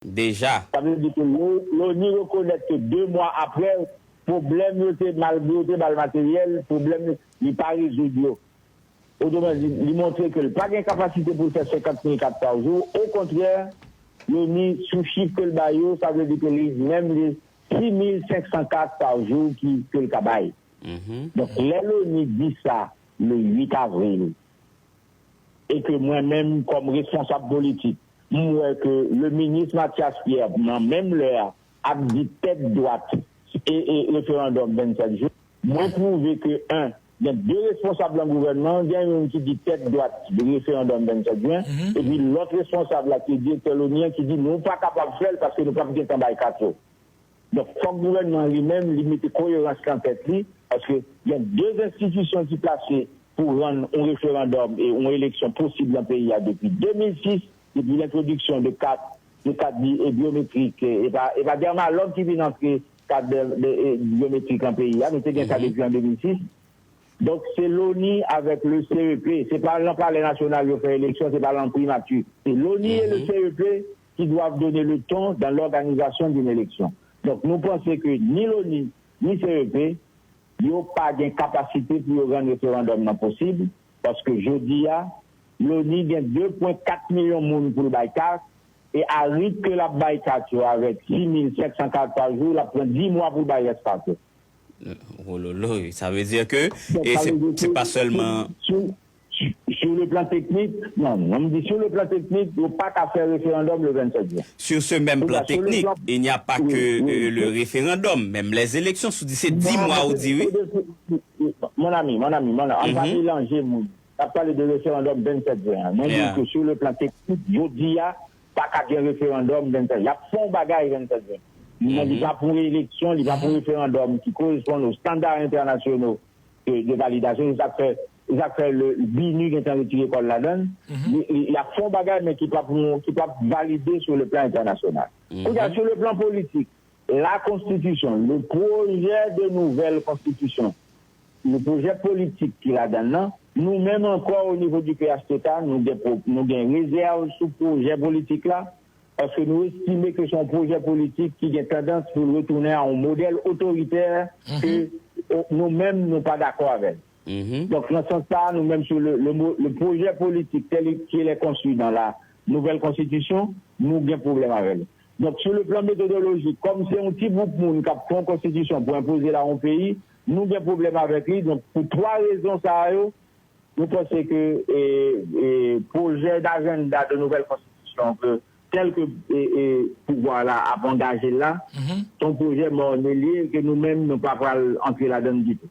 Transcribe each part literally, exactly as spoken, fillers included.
Deja. Sa vle di ke lo- loni rekonèt ke de mwa apre, pwoblèm yo te, malgre yo te ba l materyèl, pwoblèm yo, li pa rezoud yo. Otoman di, li montre ke l pa gen kapasite pou l fè senkant mil kat pa jou. Okontrè, loni, sou chif ke l ba yo, sa vle di ke li menm li sis mil senk san kat pa jou ki, ke l ka bay. Donk, lè loni di sa, le uit avril, e ke mwen menm, kòm responsab politik, m wè ke le minis Mathias Pierre, nan menm lè a, ap di tèt dwat e, e referandòm vennsèt jen, mwen twouve ke, en, gen de responsab nan gouvènman, gen youn ki di tèt dwat referandòm vennsèt jen, epi lòt responsab la ki direktè loni an ki di nou pa kapab fè l paske nou p ap gen tan bay kat yo. Donk, fòk gouvènman an li menm, li mete koyerans lan tèt li, paske gen de enstitisyon ki plase pou rann yon referandòm e yon eleksyon posib nan peyi a depi de mil sis, depi lentwodiksyon de kat, de kat bi- e byometrik, e, e pa, e pa Dermalog ki vin antre kat de, de, e, byometrik an peyi a, nou te gen sa depi an de mil sis. Donk, se loni avèk le C E P, se pa nan Palè Nasyonal yo fè eleksyon, se pa nan primati. Se loni e le C E P qui doivent donner le ton dans l'organisation d'une élection. Donk, nou panse ke ni loni, ni C E P, yo pa gen kapasite pou yo rann referandòm nan posib, paske jodi a, loni gen de pwen kat milyon moun pou l bay kat, e a ritm ke l ap bay kat yo avèk sis mil senk san kat pa jou, l ap pran dis mwa pou l bay rès kat yo. Wololo, sa vle di ke e se se pa sèlman. Sur le plan technique, non, non, m di sur le plan technique, yo pa ka fè referandòm le vennsèt jen. Sur ce même plan technique, il n'y a pas que euh, le référendum, même les élections, sou di se dis mwa ou di wi. Mon ami, mon ami, mon ami, an pa melanje moun. N ap pale de referandòm vennsèt jen an. Mwen di ke sur le plan technique, jodi a, pa ka gen referandòm vennsèt jen. Y ap fè yon bagay vennsèt jen. Men li pa pou eleksyon, li pa pou referandòm ki koresponn aux standards internationaux de, de validation. Se sa k fè, se sa k fè le BINUH gentan retire kò l ladan l. Li, li, y ap fè yon bagay, men ki p ap, ki p ap valide sur le plan international. Kounye a, sur le plan politique, la constitution, le projet de nouvelle constitution, le projet politique ki ladan l nan, nou menm ankò o nivo di P H T K, nou gen, nou gen rezèv sou pwojè politik la, paske nou estime ke se yon pwojè politik ki gen tandans pou l retounen a yon modèl otoritè ke nou menm nou pa dakò avè l. Donk, nan sans sa a, nou menm sou le, le, le pwojè politik tel qu'il est conçu dans la nouvelle constitution, nou gen pwoblèm avè l. Donk, sou le plan metodolojik, kòm se yon ti gwoup moun k ap fè yon konstitisyon pou enpoze l a yon peyi, nou gen pwoblèm avèk li. Donk, pou twa rezon sa a yo, nou panse ke e, e, pwojè d'ajanda de nouvelle constitution ke tel ke e, e, pouvwa la ap angaje l la, se yon pwojè mò li ye ke nou menm nou pa pral antre ladan l ditou.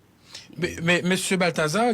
Men, men, mesye Baltazar,